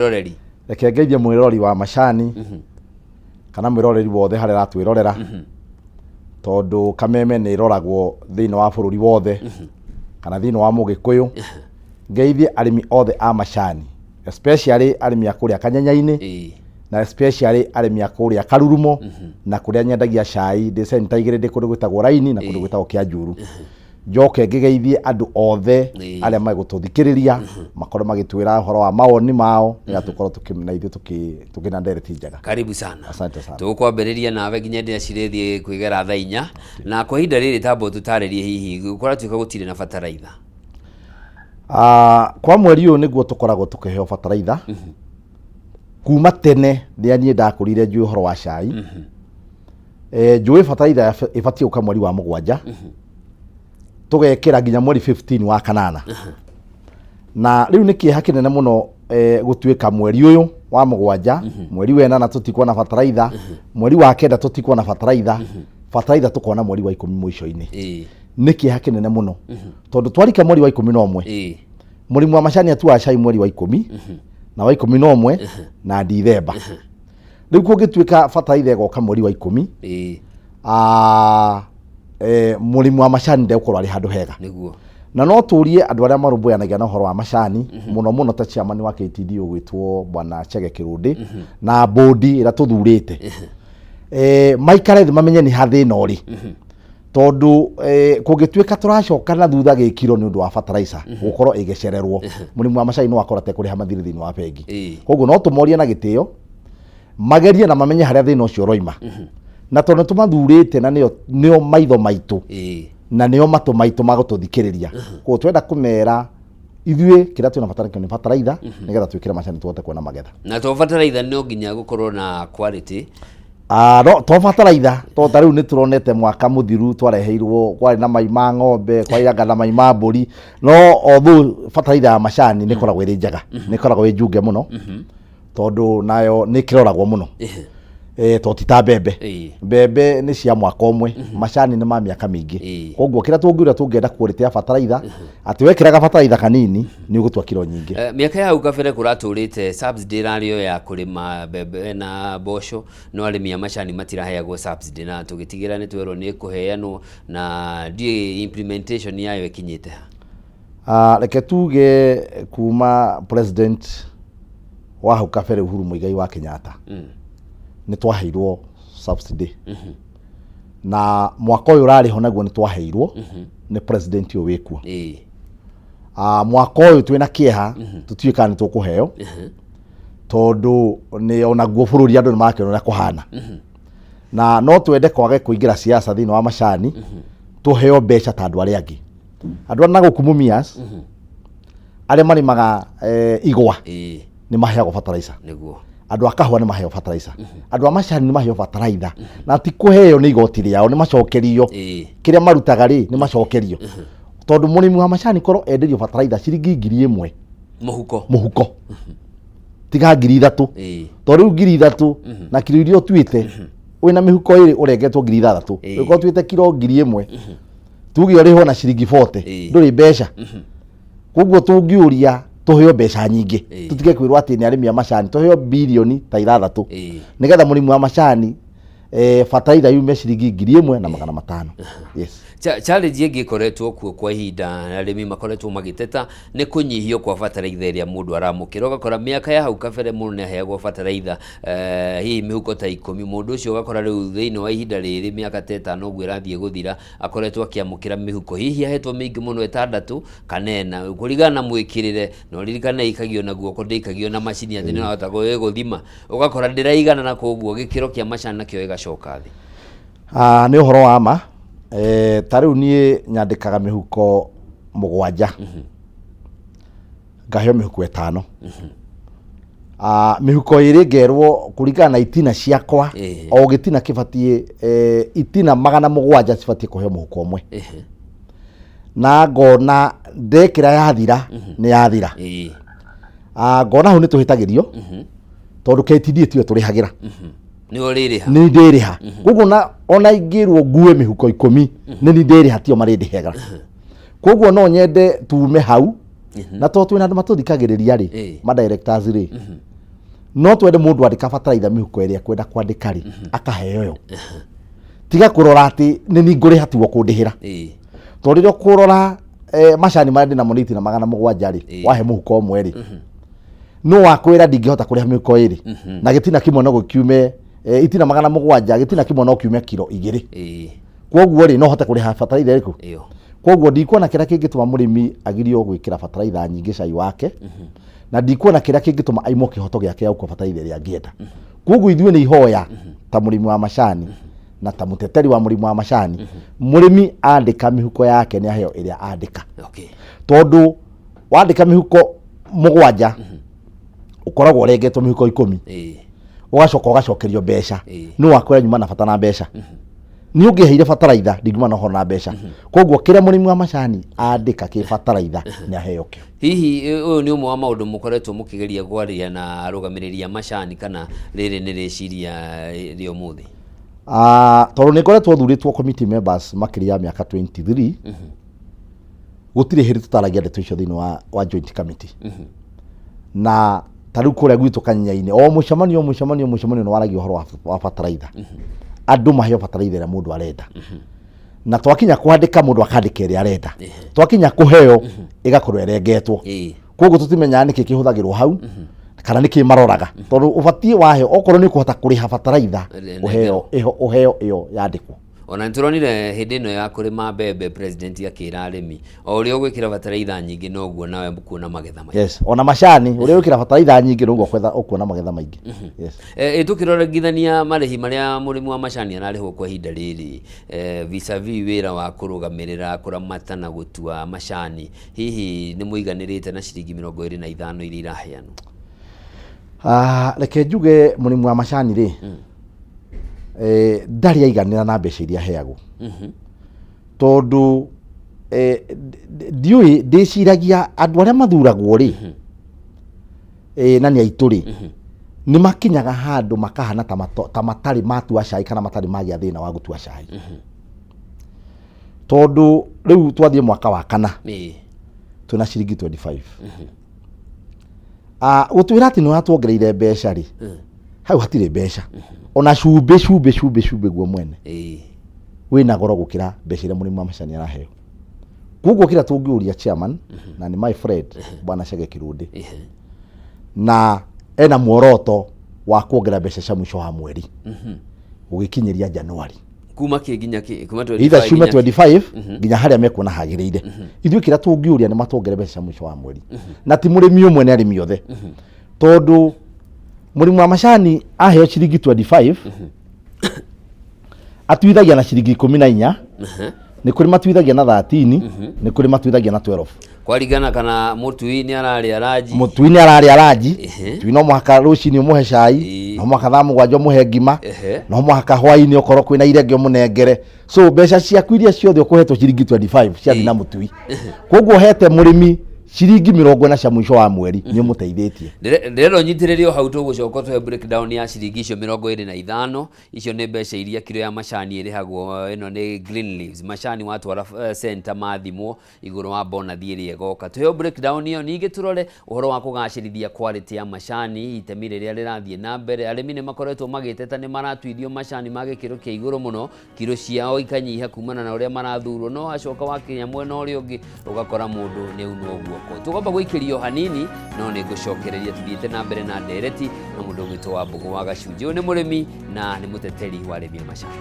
Mwĩroreri. Reke ngeithie mwĩroreri wa macani kana mwĩroreri wothe harĩa aratwĩrorera, tondũ Kameme nĩ ĩroragwo thĩinĩ wa bũrũri wothe kana thĩinĩ wa Mũgĩkũyũ. Ngeithie arĩmi othe a macani, especially arĩmi a kũrĩa Kanyenya-inĩ na especially arĩmi a kũrĩa Karurumo na kũrĩa nyendagia cai ndĩ centa igĩrĩ, ndĩ kũndũ gwĩtagwo Raini na kũndũ gwĩtagwo Kĩanjuru. Njoke ngĩgeithie andũ othe arĩa megũtũthikĩrĩria, makorwo magĩtwĩra ũhoro wa mawoni mao nĩgetha tũkorwo na ithuĩ tũkĩ na ndereti njega. Karibu sana. Asante sana. Tũkwambĩrĩria nawe nginya ndĩa cirĩthiĩ kwĩgera thaa 4, na kwa ihinda rĩrĩ tamba ũtũtarĩrie hihi kũratuĩka gũtirĩ na bataraitha. Ah, kwa mweri ũyũ nĩguo tũkoragwo tũkĩheo bataraitha. Kuma tene rĩrĩa niĩ ndakũrire njũĩ ũhoro wa cai, njũĩ bataraitha ĩbatiĩ gũka mweri wa 7, tũgekĩra nginya mweri 15 wa kanana. Na rĩu nĩ kĩeha kĩnene mũno gũtuĩka mweri ũyũ wa 7, mweri wa 8 tũtikuona bataraitha, mweri wa 9 tũtikuona bataraitha, bataraitha tũkona mweri wa 10 mũico-inĩ. Nĩ kĩeha kĩnene mũno tondũ twarika mweri wa 11, mũrĩmi wa macani atuaga cai mweri wa 10 na wa 11 na Ndithemba. Rĩu kũngĩtuĩka bataraitha ĩgoka mweri wa 10, mũrĩmi wa macani ndegũkorwo arĩ handũ hega. Na no tũrie andũ arĩa marũmbũyanagia na ũhoro wa macani, mũno mũno ta chairman wa KTD ũgwĩtwo Bwana Chege Kĩrũndĩ na bodi ĩrĩa tũthurĩte, maikare thĩ mamenye nĩ ha thĩna ũrĩ, tondũ kũngĩtuĩka tũracoka na thutha gĩkiro nĩ ũndũ wa fertilizer gũkorwo ĩgĩcererwo, mũrĩmi wa macani no akorwo atekũrĩha mathirĩ thĩinĩ wa bengi. Koguo no tũmorie na gĩtĩo magerie na mamenye harĩa thĩna ũcio ũroima, na tondũ nĩ tũmathurĩte na nĩo maitho maitũ na nĩo matũ maitũ ma gũtũthikĩrĩria. Koguo twenda kũmera ithuĩ kĩrĩa twĩna bata nakĩo nĩ bataraitha nĩgetha twĩkĩre macani tũhote kuona magetha. Na to bataraitha, no nginya gũkorwo na quality. Ah, no to bataraitha, to ta rĩu nĩ tũronete mwaka mũthiru twareheirwo kwarĩ na mai ma ng'ombe, kwarĩ anga na mai ma mbũri, no although bataraitha ya macani nĩ ĩkoragwo ĩrĩ njega, nĩ ĩkoragwo ĩ njunge mũno, tondũ nayo nĩ ĩkĩroragwo mũno, to ti ta mbembe. Mbembe nĩ cia mwaka ũmwe, macani nĩ ma mĩaka mĩingĩ. Koguo kĩrĩa tũngiuga, tũngĩenda quality ya bataraitha atĩ wekĩraga bataraitha kanini nĩ ũgũtua kiro nyingĩ. Mĩaka ya hau kabere kũratũrĩte subsidy ĩrarĩ o ya kũrĩma mbembe na mboco, no arĩmi a macani matiraheagwo subsidy, na tũgĩtigĩra nĩ twerwo nĩ ĩkũheanwo na ndiũĩ implementation yayo ĩkinyĩte ha. Ah, reke tuge kuma president wa hau kabere Uhuru Muigai wa Kenyatta nĩ twaheirwo subsidy, na mwaka ũyũ ũrarĩ ho naguo nĩ twaheirwo nĩ president ũyũ wĩkuo. Ah, mwaka ũyũ twĩna kĩeha, tũtiũĩ kana nĩ tũkũheo, tondũ nĩ onaguo bũrũri andũ nĩ marakĩona ũrĩa kũhana, na no twende kwage kũingĩra siasa thĩinĩ wa macani, tũheo mbeca ta andũ arĩa angĩ, andũ arĩa na gũkũ Mumias arĩa marĩmaga igwa nĩ maheagwo fertilizer. Andũ a kahũa nĩ maheo fertilizer, andũ a macani nĩ maheo fertilizer, na ti kũheo nĩ igoti rĩao, nĩ macokerio. Kĩrĩa marutaga rĩ, nĩ macokerio, tondũ mũrĩmi wa macani korwo enderio fertilizer ciringi 1000 mũhuko, mũhuko, tiga 3000, tondũ rĩu 3000 na kiro iria ũtuĩte wĩna mĩhuko ĩrĩ ũrengetwo 6000. Ũngĩkorwo ũtuĩte kiro 1000, tuge ũrĩhwo na ciringi 40, ndũrĩ mbeca. Koguo tũngĩũria tũheo mbeca nyingĩ, tũtige kwĩrwo atĩ nĩ arĩmi a macani, tũheo birioni ta 6 nĩgetha mũrĩmi wa macani bataraitha yume ciringi 1500, yes. Challenge ĩngĩ ĩkoretwo kuo kwa ihinda, arĩmi makoretwo magĩteta nĩ kũnyihio kwa bataraitha ĩrĩa mũndũ aramũkĩra. Ũgakora mĩaka ya hau kabere mũndũ nĩ aheagwo bataraitha hihi mĩhuko ta 10, mũndũ ũcio ũgakora rĩu thĩinĩ wa ihinda rĩrĩ, mĩaka ta 5 ũguo ĩrathiĩ gũthira, akoretwo akĩamũkĩra mĩhuko hihi ahetwo mĩingĩ mũno 6 kana 4 kũringana na mwĩkĩrĩre. Na ũririkane ĩikagio na guoko, ndĩikagio na macini atĩ nĩ ũrahota gũthima, ũgakora ndĩraigana, na koguo gĩkĩro kĩa macani nakĩo gĩgacoka thĩ. Ah, nĩ ũhoro wa ma. Ta rĩu niĩ nyandĩkaga mĩhuko 7, ngaheo mĩhuko 5. Ah, mĩhuko 2 ngerwo kũringana na itina ciakwa, o gĩtina kĩbatiĩ itina 700 cibatiĩ kũheo mũhuko ũmwe, na ngona ndekĩra yathira nĩ yathira. Ah, ngona hau nĩ tũhĩtagĩrio tondũ KTDA tiyo tũrĩhagĩra. Nĩ ũrĩrĩha. Nĩ ndĩrĩha, koguo na ona ingĩrwo ngue mĩhuko 10 nĩ ni ndĩrĩha, tio marĩndĩhega. Koguo no nyende tume hau, na tondũ twĩna andũ matũthikagĩrĩria rĩ, ma directors rĩ. No twende mũndũ andĩka bataraitha mĩhuko ĩrĩa kwenda kwandĩka rĩ, akaheo yo, tiga kũrora atĩ nĩ ni ngũrĩha tiguo kũndĩhĩra. Tondũ rĩrĩa ũkũrora macani marĩa ndĩnamo nĩ itina 700 rĩ, wahe mũhuko ũmwe rĩ, no wakwĩra ndingĩhota kũrĩha mĩhuko 2, na gĩtina kĩmwe no gĩkiume itina 700, gĩtina kĩmwe no kiume kiro 2. Koguo rĩ, no hote kũrĩha bataraitha ĩrĩkũ? Ĩyo. Koguo ndikuona kĩrĩa kĩngĩtũma mũrĩmi agirio gwĩkĩra bataraitha nyingĩ cai wake, na ndikuona kĩrĩa kĩngĩtũma aimwo kĩhoto gĩake gĩa gũkua bataraitha ĩrĩa angĩenda. Koguo ithuĩ nĩ ihoya ta mũrĩmi wa macani na ta mũteteri wa mũrĩmi wa macani, mũrĩmi andĩka mĩhuko yake nĩ aheo ĩrĩa andĩka. Tondũ wandĩka mĩhuko 7, ũkoragwo ũrengetwo mĩhuko 10, ũgacoka ũgacokerio mbeca. Nĩ wakwĩra nyuma na bata na mbeca, nĩ ũngĩheire bataraitha, ndingiuma na ũhoro na mbeca. Koguo kĩrĩa mũrĩmi wa macani andĩka kĩ bataraitha nĩ aheo kĩo. Hihi ũyũ nĩ ũmwe wa maũndũ mũkoretwo mũkĩgeria kwaria na arũgamĩrĩri a macani, kana rĩrĩ nĩ rĩciria rĩa ũmũthĩ? Ah, tondũ nĩ ngoretwo thurĩtwo committee members makĩria ya mĩaka 23, gũtirĩ hĩndĩ tũtaragia ndeto icio thĩinĩ wa joint committee. Na ta rĩu kũrĩa gwitũ Kanyanya-inĩ, o mũcemanio o mũcemanio o mũcemanio nĩ waragia ũhoro wa bataraitha, andũ maheo bataraitha ĩrĩa mũndũ arenda, na twakinya kwandĩka mũndũ akandĩka ĩrĩa arenda, twakinya kũheo ĩgakorwo ĩrengetwo. Koguo tũtimenyaga nĩkĩ kĩhũthagĩrwo hau kana nĩkĩ maroraga, tondũ ũbatiĩ waheo okorwo nĩ ũkũhota kũrĩha bataraitha, ũheo ũheo ĩyo yandĩkwo. Ona nĩ tũronire hĩndĩ ĩno ya kũrĩma mbembe, president akĩra arĩmi o ũrĩa ũgwĩkĩra bataraitha nyingĩ noguo nawe ũkuona magetha maingĩ. Yes, ona macani ũrĩa wĩkĩra bataraitha nyingĩ noguo ũkuona magetha maingĩ, yes. Tũkĩrorithania marĩhi marĩa mũrĩmi wa macani ararĩhwo kwa ihinda rĩrĩ vis-a-vis wĩra wa kũrũgamĩrĩra, kũramata na gũtua macani, hihi nĩ mũiganĩrĩte na ciringi 25 iria iraheanwo? Ah, reke njuge mũrĩmi wa macani rĩ, ndarĩ aiganĩra na mbeca iria aheagwo, tondũ ndiũĩ, ndĩciragia andũ arĩa mathuragwo rĩ, na nĩ aitũ rĩ, nĩ makinyaga handũ makahana ta matarĩ matua cai kana matarĩ magĩa thĩna wa gũtua cai, tondũ rĩu twathiĩ mwaka wa kana twĩna ciringi 25. Ah, gũtwĩra atĩ nĩ watuongereire mbeca rĩ, hau hatirĩ mbeca. Ona cumbĩ cumbĩ cumbĩ cumbĩ guo mwene wĩna goro gũkĩra mbeca iria mũrĩmi wa macani araheo. Koguo kĩrĩa tũngĩũria chairman, na nĩ my friend bwana Chege Kĩrũndĩ, na ena muoroto wa kuongerera mbeca cia mũico wa mweri gũgĩkinyĩria Januari, Kuma kĩ nginya kĩ? Kuma 25 either ciume nginya kĩ? 25 nginya harĩa mekuona hagĩrĩire. Ithuĩ kĩrĩa tũngĩũria nĩ matuongerere mbeca cia mũico wa mweri, na ti mũrĩmi ũmwe, nĩ arĩmi othe, tondũ mũrĩmi wa macani aheo ciringi 25 atuithagia na ciringi 14, nĩ kũrĩ matuithagia na 13, nĩ kũrĩ matuithagia na 12. Kwaringana kana mũtui nĩ ararĩa ranji. Mũtui nĩ ararĩa ranji. Tui no mũhaka rũcinĩ ũmũhe cai, no mũhaka thaa 7 ũmũhe ngima, no mũhaka hwainĩ okorwo kwĩna irenge ũmũnengere. So mbeca ciaku iria ciothe ũkũhetwo ciringi 25 ciathiĩ na mũtui. Koguo ũhete mũrĩmi ciringi 40 cia mũico wa mweri, nĩ ũmũteithĩtie. Ndĩrenda ũnyitĩrĩre o hau, tũgũcoka tũhe breakdown ya ciringi icio 25. Icio nĩ mbeca iria kiro ya macani ĩrĩhagwo. Ĩno nĩ green leaves macani, watwara center mathimwo igũrũ wa bonathi ĩrĩa ĩgoka. Tũheo breakdown ĩyo, ningĩ tũrore ũhoro wa kũgacĩrithia quality ya macani, itemi rĩrĩa rĩrathiĩ na mbere. Arĩmi nĩ makoretwo magĩteta nĩ maratuithio macani ma gĩkĩro kĩa igũrũ mũno, kiro ciao ikanyiha kumana na ũrĩa marathurwo, no wacoka wakinya mwena ũrĩa ũngĩ ũgakora mũndũ nĩ aunwo guoko. Tũkwamba gũikĩrio hanini, no nĩ ngũcokereria tũthiĩte na mbere na ndereti na mũndũ ũgwĩtwo Wambũgũ wa Gacunjĩ. Ũyũ nĩ mũrĩmi na nĩ mũteteri wa arĩmi a macani.